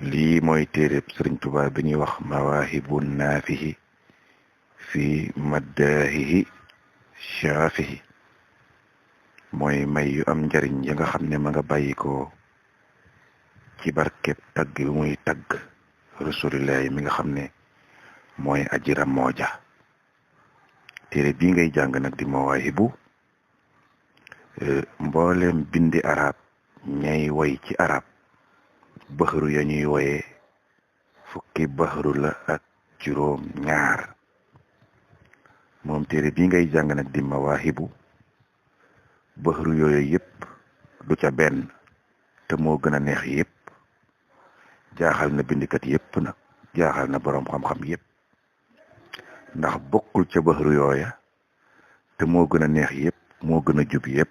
lii mooy téereb Sëriñ Tuubaa bi ñuy wax Mawaahibu Naafihi fi maddaahihi shaafihi mooy may yu am njariñ ya nga xam ne ma nga bàyyi ko ci barkeb tagg bi muy tagg rasulillahi mi nga xam ne mooy aji ramooja. téere bii ngay jàng nag di Mawaahibu mboolem bindi arab ñay woy ci arab baxaru ya ñuy woyee fukki baxaru la ak juróom ñaar. moom téere bii ngay jàng nag di Mawaahibu baxaru yooyu yëpp du ca benn te moo gën a neex yëpp. jaaxal na bindikat yëpp nag jaaxal na boroom xam-xam yëpp ndax bokkul ca baxaru yooya te moo gën a neex yëpp moo gën a jub yëpp.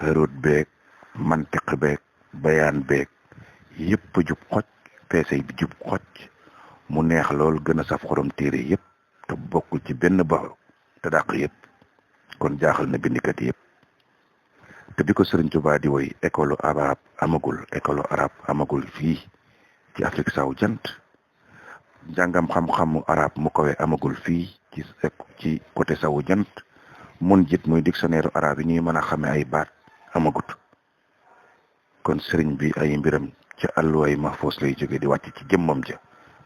xërut beeg mantiq beeg bayaan beeg yëpp jub xoj peese bi jub xoj mu neex lool gën a saf xorom téere yëpp te bokkul ci benn baxaru te dàq yëpp kon jaaxal na bindikat yëpp. te bi ko Sëriñ Tuubaa di woy école arab amagul fii ci Afrique saw jant njàngam xam-xamu arab mu kawe amagul fii ci côté sawu jant mun jit muy dictionnaire arab yi ñuy mën a xame ay baat amagut. kon sëriñ bi ay mbiram ca àlluwaay mahfuus lay jóge di wàcc ci jëmmam ja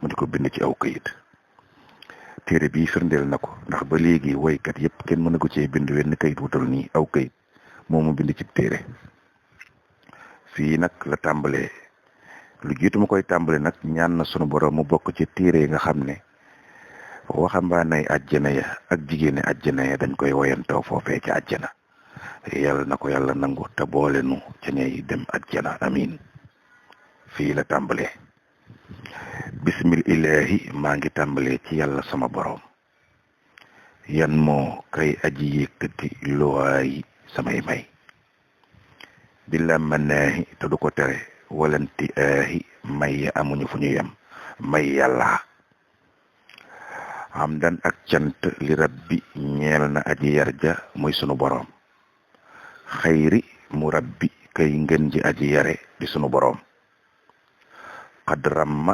mu di ko bind ci aw këyit. téere bii firndeel na ko ndax ba léegi woykat yëpp kenn mën na ko cee bind wenn këyit wutal nii aw këyit moomu bind ci téere. fii nag la tàmbalee lu jiitu ma koy tàmbale nag ñaan na sunu borom mu bokk ci téere yi nga xam ne waxambaanay àjjana ya ak jigéeni àjjana ya dañ koy woyantoo foofee ci àjjana. yàlla na ko yàlla nangu te boole nu ca ñay dem àjjana amin. fii la tàmbalee bismillahi maa ngi tàmbalee ci yàlla sama borom yan moo kay aji yëkkati luwaayi samay may bila manaahi te du ko tere walanti aahi may ya amuñu fu ñu yem may yàlla am dan ak cant li rabbi ñeel na aji yarja muy sunu borom xayri mu rabbi kay ngën ji aji yare di sunu borom xadramma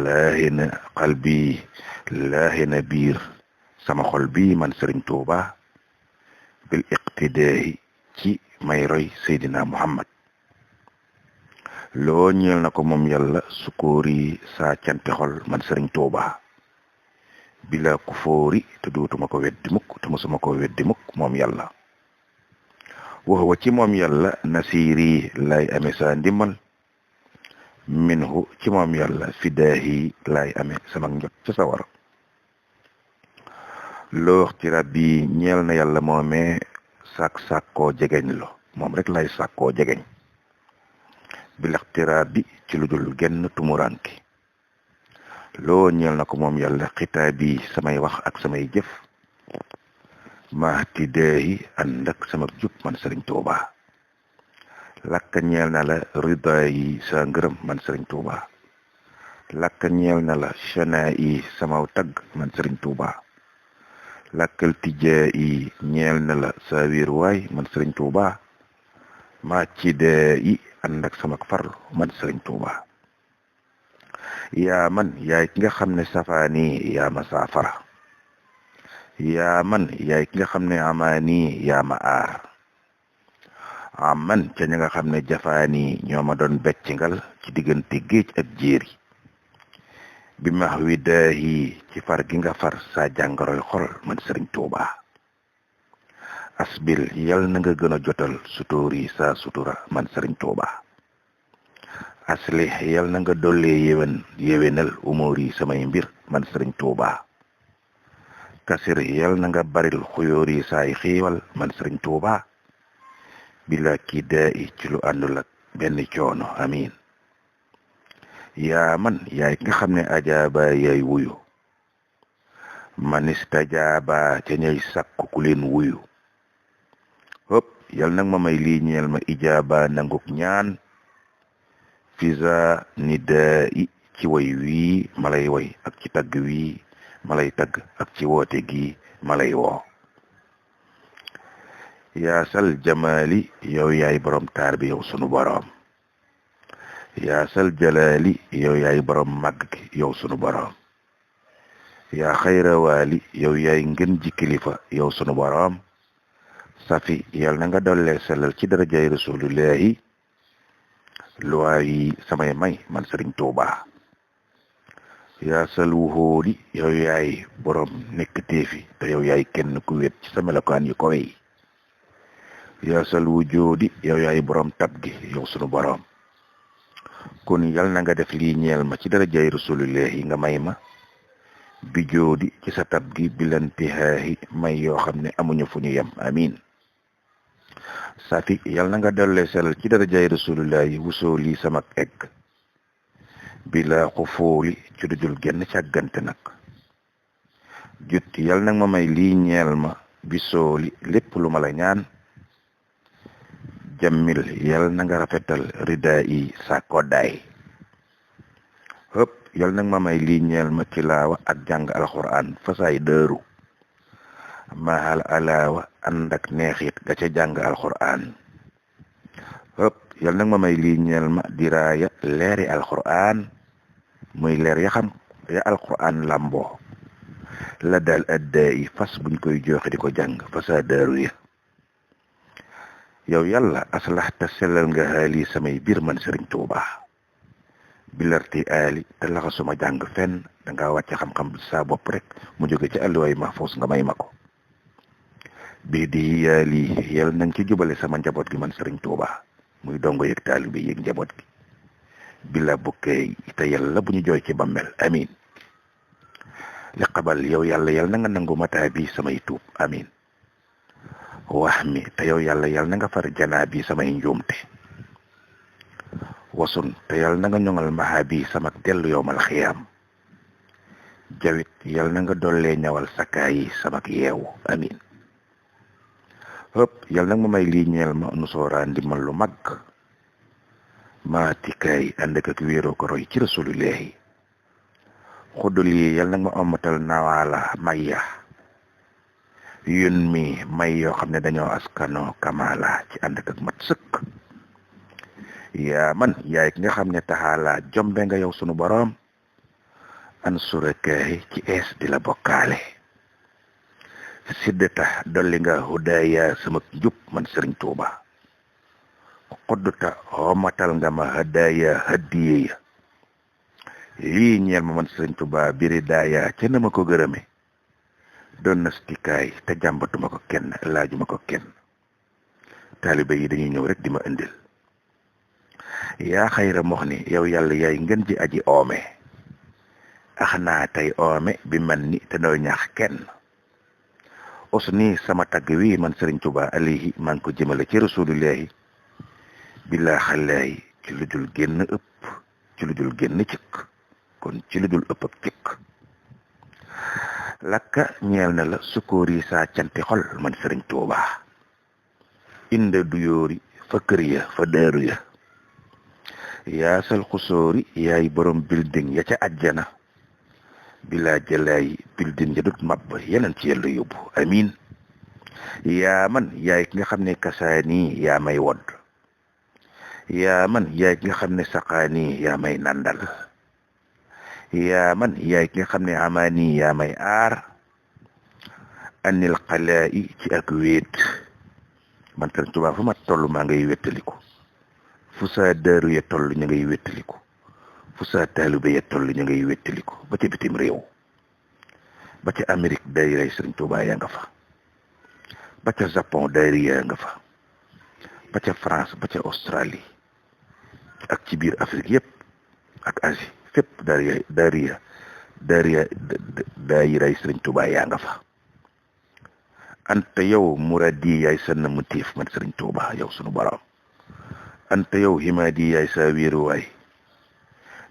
laahina qalbi laahina biir sama xol bi man Sëriñ Tuuba bil iqtidaahi ci may roy Seydina Muhammad loo ñeel na ko moom yàlla sukóori saa canti xol man Sëriñ Tuuba bila ku fóori te dootuma ko weddi mukk te mosuma ko weddi mukk moom yàlla waxwa ci moom yàlla nasiiri lay amee saa ndimbal minhu ci moom yàlla fidaahi lay amee sama njot ca sawar loox ci rabbi ñeel na yàlla moomee sàkkoo jegeñ lo moom rek lay sàkkoo jegeñ bilaxtira bi ci lu dul genn tumuranki loo ñeel na ko moom yàlla xitaa bi samay wax ak samay jëf mahti deeyi ànd ak sama jub man Sëriñ Tuuba lakka ñeel na la rida yi sa ngërëm man Sëriñ Tuuba lakka ñeel na la chana yi samaw tagg man Sëriñ Tuuba lakkal tijjaa yi ñeel na la sa wéeruwaay man Sëriñ Tuuba maa ci dee yi ànd ak sama farlu man Sëriñ Tuuba yaa man yaay ki nga xam ne safaani yaa ma saafara yaa man yaay ki nga xam ne amaani yaa ma aar man ca ña nga xam ne jafaani ñoo ma doon beccingal ci diggante géej ak jéeri bi max wi daahi ci far gi nga far saa jàngoroy xol man Sëriñ Tuuba asbil yal na nga gën a jotal sutóori saa sutura man Sëriñ Tuuba aslih yal na nga dollee yéwénal umóori samay mbir man Sëriñ Tuuba kasir yal na nga baril xuyóori saay xiiwal man Sëriñ Tuuba bila kii daa i ci lu àndul ak benn coono amin yaa man yaay ki nga xam ne ajaaba yaay wuyu manistajaaba ca ñay sàkku ku leen wuyu hop yal nag ma may lii ñeel ma ijaaba nanguk ñaan fisa ni daa i ci way wii ma lay way ak ci tagg wii ma lay tagg ak ci woote gi ma lay woo yaasal jamaali yow yaay borom taar bi yow sunu borom yaa sal jalaali yow yaay borom màgg gi yow sunu borom. yaa xayra waali yow yaay ngën ji kilifa yow sunu borom. safi yal na nga dollee sellal ci darajay rasulullahi luwaa yi samay may man sëriñ Tuuba. yaa sal wuxóodi yow yaay borom nekk téefi te yow yaay kenn ku wét ci sa melokaan yu ko wey. yaa sal wujoodi yow yaay borom tab gi yow sunu borom. kon yal na nga def lii ñeel ma ci darajay rasulullahi nga may ma bi joodi ci sa tab gi bilantihaahi may yoo xam ne amuñu fu ñu yem amin. safi yal na nga dollee selal ci darajay rasulullahi wusoo lii samak egg bila xufóoli ci dudul genn càggante nag. jut yal na ma may lii ñeel ma bisooli lépp lu ma la ñaan. jammil yal na nga rafetal rida yi sa koddaay. hëpp yal na ma may lii ñeel ma tilaawa ak jàng alxuraan fasaay dëru mahal alaawa ànd ak neexit ga ca jàng alxuraan. hëpp yal na ma may lii ñeel ma diraaya leeri alxuraan muy leer ya xam ya alxuraan lamboo la daal addaa yi fas buñ koy joxe di ko jàng fasaa dëru ya. yow yàlla aslaxta sellal nga xaali samay biir man sëriñ Tuuba bilarti aali te laxasuma jàng fenn danga wàcc xam-xam saa bopp rek mu jóge ci àlluwaay mahfuus nga may ma ko. bii di yaali yal nañ ci jubale sama njaboot gi man sëriñ Tuuba muy dongo yëg taalibe yëg njaboot gi bila bukkee te yàlla bu ñu jooy ci bammel amin. li xabal yow yàlla yal na nga nangu mataa bi samay tuub amin. wax mi te yow yàlla yal na nga far janaa bi samay njuumte. wasun te yal na nga ñoŋal maxaa bi samak dellu yowmal xiyaam. jawit yal na nga dollee ñawal sakkaa yi samak yeewu amin. hëpp yal na nga ma may lii ñeel ma nu sooraan ndimbal lu mag maatikaay ànd ak wéeroo ko roy ci rasulullahi. xuddul yi yal na nga ma ommatal nawaala mayya yun mi may yoo xam ne dañoo askano kamala ci ànd ak mat sëkk. yaa man yaay ki nga xam ne taxaala jombe nga yow sunu boroom an surakaayi ci ees di la bokkaale. siddata dolli nga hudaaya sama njub man sëriñ Tuuba. xudduta xomatal nga ma hadaaya hadiyeya lii ñeel ma man sëriñ Tuuba biri daaya ca na ma ko gërëme doon na stikaay te jàmbatuma ko kenn laajuma ko kenn. taalibe yi dañuy ñëw rek di ma indil. yaa xayra mox ni yow yàlla yaay ngeen ji aji oome ax naa tey oome bi man ni te doo ñaax kenn. os ni sama tagg wi man sëriñ Tuuba alayhi maa ngi ko jëmale ci rasulullahi billaa xalaayi ci lu dul génn ëpp ci lu dul génn cëkk kon ci lu dul ëpp ak cëkk. lakka ñeel na la sukóori saa canti xol man sëriñ Tuuba inda du yoori fa kër ya fa daaru ya. yaasal xusóori yaay borom building ya ca àjjana bilaa jëlaay building ya dut mab yeneen ci yàlla yóbbu amin. yaa man yaay ki nga xam ne kasaani yaa may wodd. yaa man yaay ki nga xam ne saqaani yaa may nandal. yaa man yaay ki nga xam ne amaani yaa may aar anil xalaayi ci ak wéet man sëriñ Tuuba fu ma toll maa ngay wéttaliku fu saa daaru ya toll ñu ngay wéttaliku fu saa taalibe ya toll ñu ngay wéttaliku ba ca bitim réew ba ca Amérique daayira sëriñ Tuuba yaa nga fa ba ca Japon daayira yaa nga fa ba ca France ba ca Australie ak ci biir Afrique yépp ak Asie fépp daayira sëriñ Tuuba yaa nga fa. anta yow muradi yaay sa namu tiif man sëriñ Tuuba yow sunu borom. anta yow himaadi yaay sa wéeruwaay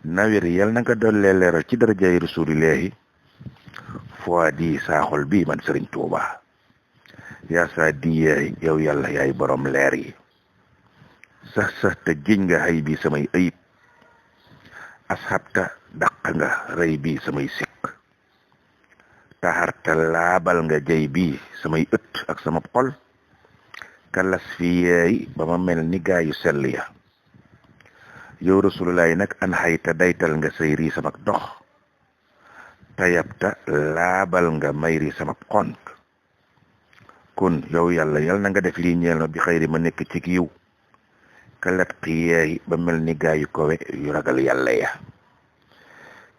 nawir yal na nga dollee leeral ci darajaay rasulillahi fois di saaxol bi man sëriñ Tuuba. yaa sa di yaay yow yàlla yaay borom leer yi sax te jiñ nga xay bi samay ayib asxabta daq nga rey bi samay sikk taxarta laabal nga jay bi samay ëtt ak sama xol kalas fi yeey ba ma mel ni gaayu sell ya yow rasulullahi nag an xayta daytal nga sayri samak dox tayabta laabal nga mayri samak xonk kon yow yàlla yal na nga def lii ñeel ma bi xayri ma nekk ci yiw kalat xiyeey ba mel ni gaayu kowe yu ragal yàlla ya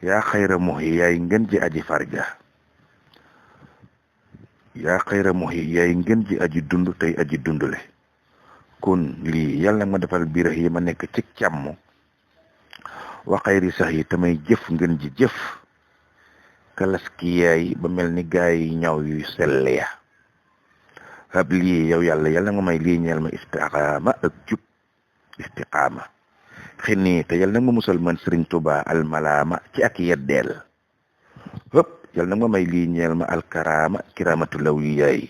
yaa xayra muxi yaay ngeen ji aji farja yaa xayra muxi yaay ngeen ji aji dund tey aji dundule kon lii yal na ma defal birax yi ma nekk ci càmm wa xayri sax yi tamay jëf ngeen ji jëf kalas ki yaay ba mel ni gaay ñaw yu sell ya hab lii yow yàlla yal na nga may lii ñeel ma istiqaama ak jub istiqaama xinii te yal na nga musal man Sëriñ Tuubaa almalaama ci ak yeddeel hëpp yal na nga may lii ñeel ma alkaraama kiramatu law yi yaay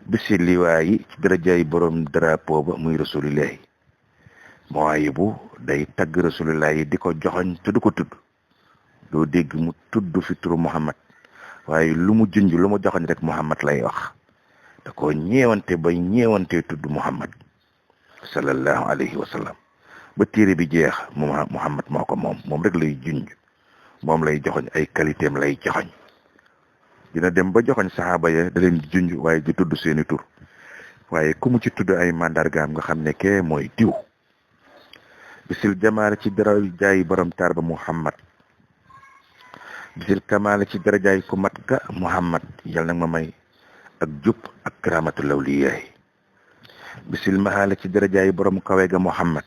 bisi liwaayi ci darajaay borom drapeau ba muy rasulillahi mooy bu day tagg rasulillahi di ko joxoñ te du ko tudd doo dégg mu tudd fi turu Muhammad waaye lu mu junj lu mu joxoñ rek Muhammad lay wax da ko ñeewante bay ñeewante tudd Muhammad sallallahu alayhi wa sallam ba téere bi jeex Muhammad moo ko moom rek lay junj moom lay joxoñ ay qualité am lay joxoñ dina dem ba joxoñ saxaaba ya da leen di junj waaye di tudd seeni tur waaye ku mu ci tudd ay mandargaam nga xam ne kee mooy diw bisil jamaale ci dara jaay borom taar ba Muhammad bisil kamaale ci dara jaay ku mat ka Muhammad yal na ma may ak jub ak karamatu lawliyaay bisil maxaale ci dara jaay borom kawe ga Muhammad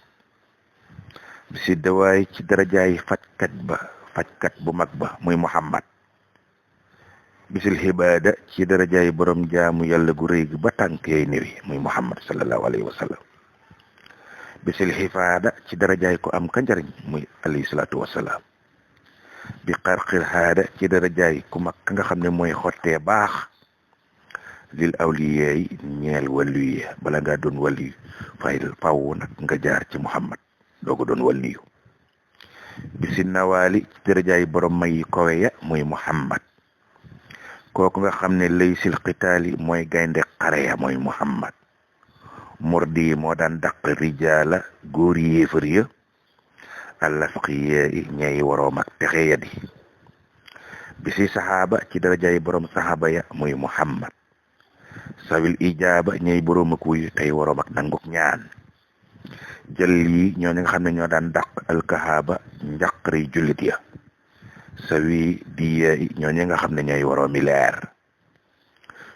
bisil dawaay ci dara jaay fajkat bu mag ba muy Muhammad bisil xibaada ci dara jaay borom jaamu yàlla gu rëy ba tànkee niwi muy Muhammad sallallahu alayhi wa sallam bisil xifaada ci darajaay ko am ka njariñ muy alayhi salaatu wasalaam bi xarqil haada ci darajaay ku mag ka nga xam ne mooy xottee baax lil awliyeey ñeel waliyu bala ngaa doon waliyu faw nag nga jaar ci Muhammad doo ko doon waliyu bisi nawaali ci darajaay borom may kowe ya muy Muhammad kooku nga xam ne lay sil xitaali mooy gaynde xare ya mooy Muhammad murdi moo daan dàq rijaala góor yéefar ya àllafqiye ñay waroom ak pexe ya di bisi saxaaba ci darajaay borom saxaaba ya muy Muhammad sawil ijaaba ñay boroom ak wuyu tey waroom ak nanguk ñaan jël yi ñoo ñi nga xam ne ñoo daan dàq alkahaaba njàqri jullit ya sawi diya ñoo ñi nga xam ne ñooy waroomi leer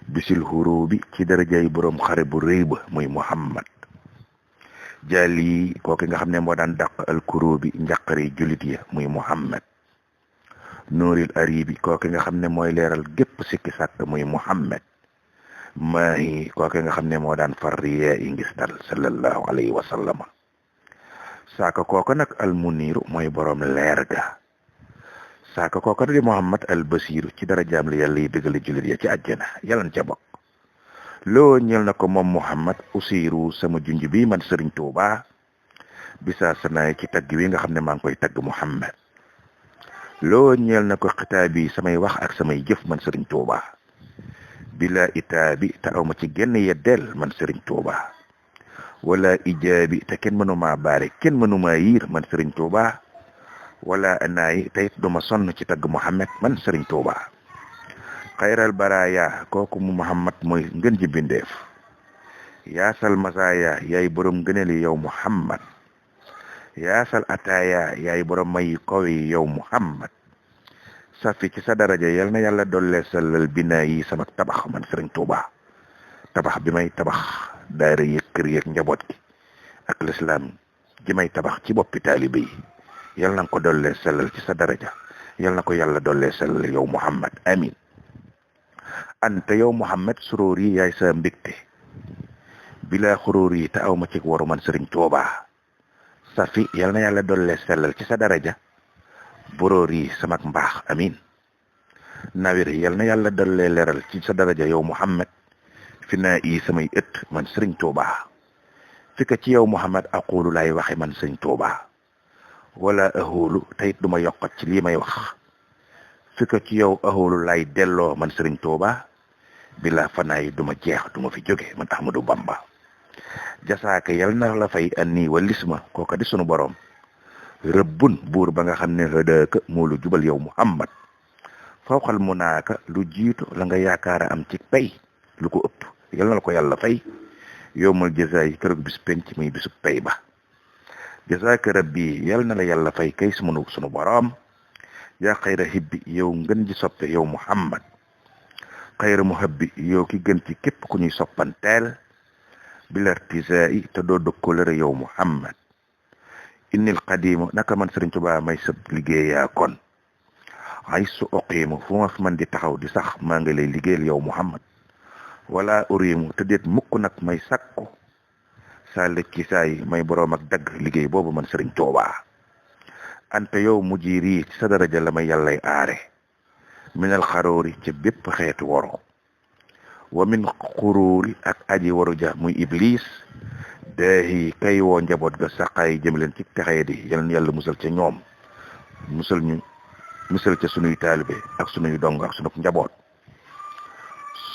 bisil xurubi ci darajaay boroom xare bu rëy ba muy Muhammad jàll yi kooki nga xam ne moo daan dàq alkurubi njàqari jullit ya muy Muhammad nuuril aribi kooki nga xam ne mooy leeral gépp sikki sàkk muy Muhammad maahi kooki nga xam ne moo daan farriye yi ngistal sallallahu alayhi wa sallama saaka kooka nag almuniiru mooy boroom leer ga saaka kooka di Muhammad al basiru ci darajaam la yàlla yi dëggale jullit ya ci àjjana yàllan ca bokk loo ñel na ko moom Muhammad usiru sama junj bi man Sëriñ Tuuba bisa sanaay ci tagg wi nga xam ne maa ngi koy tagg Muhammad loo ñel na ko xitaabi samay wax ak samay jëf man Sëriñ Tuuba bila itaabi te aw ma ci genn yeddeel man Sëriñ Tuuba wala ijaabi te kenn mënumaa baare kenn mënumaa yiir man Sëriñ Tuuba wala anaayi te it duma sonn ci tagg Muhammad man Sëriñ Tuuba xayral baraaya kooku mu Muhammad mooy ngën ji bindeef yaasal masaaya yaay borom gëneli yow Muhammad yaasal ataaya yaay borom may kowe yow Muhammad safi ci sa daraja yal na yàlla dolle salal binaa yi sama tabax man Sëriñ Tuuba tabax bi may tabax daara yëg kër yeeg njaboot gi ak lislaam ji may tabax ci boppi taalibe yi yal na ko dolle salal ci sa daraja yal na ko yàlla dolle salal yow Muhammad amin ante yow Muhammad suróor yi yaay sa mbégte bila xuróor yi te aw ma ci waru man Sëriñ Tuuba safi yal na yàlla dolle sellal ci sa daraja buróor yi samak mbaax amin nawir yal na yàlla dolle leral ci sa daraja yow Muhammad fi naa yi samay ëtt man Sëriñ Tuuba fi ka ci yow Muhammad aqulu lay waxe man Sëriñ Tuuba wala ahulu teyit duma yokkat ci lii may wax fi ka ci yow ahulu lay delloo man Sëriñ Tuuba bila fanaay duma jeex duma fi jóge man Ahmadu Bamba jasaaka yal na la fay anni walisma kooka di sunu borom rëbbun buur ba nga xam ne hëdaaka moo lu jubal yow Muhammad fawqal mu naaka lu jiitu la nga yaakaara am ci pay lu ko ëpp yal na la ko yàlla fay yowmal jazaay keroog bis penc muy bisu pay ba jazaaka rabbi yal na la yàlla fay kay sunu borom yaa xayra hibbi yow ngën ji soppe yow Muhammad xayra muhabbi yow ki gën ci képp ku ñuy soppanteel bilartisaai te doo dëkkalëre yow Muhammad innil qadimu naka man Sëriñ Tuubaa may sëb liggéeyaa kon ay su oqiimu fu ma fi man di taxaw di sax maa ngi lay liggéeyal yow Muhammad wala urimu te déet mukk nag may sakku saa lekki saay may boroom ak dagg liggéey boobu man Sëriñ Tuubaa ante yow mujjiri ci sa daraja la may yàllay aare minal xaroori ca bépp xeetu woro wa min xuruuri ak aji waru ja muy iblis daahi kay woo njaboot ga saqaay jëm leen ci texee di yal na yàlla musal ca ñoom musal ca sunuy taalibe ak sunuy dong ak sunu njaboot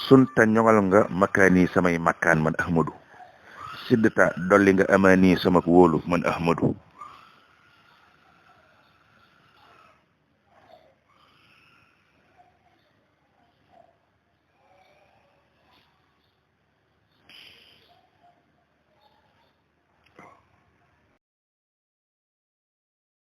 sunta ñoŋal nga makkaani samay makkaan man ahmadu siddata dolli nga amaani sama wóolu man ahmadu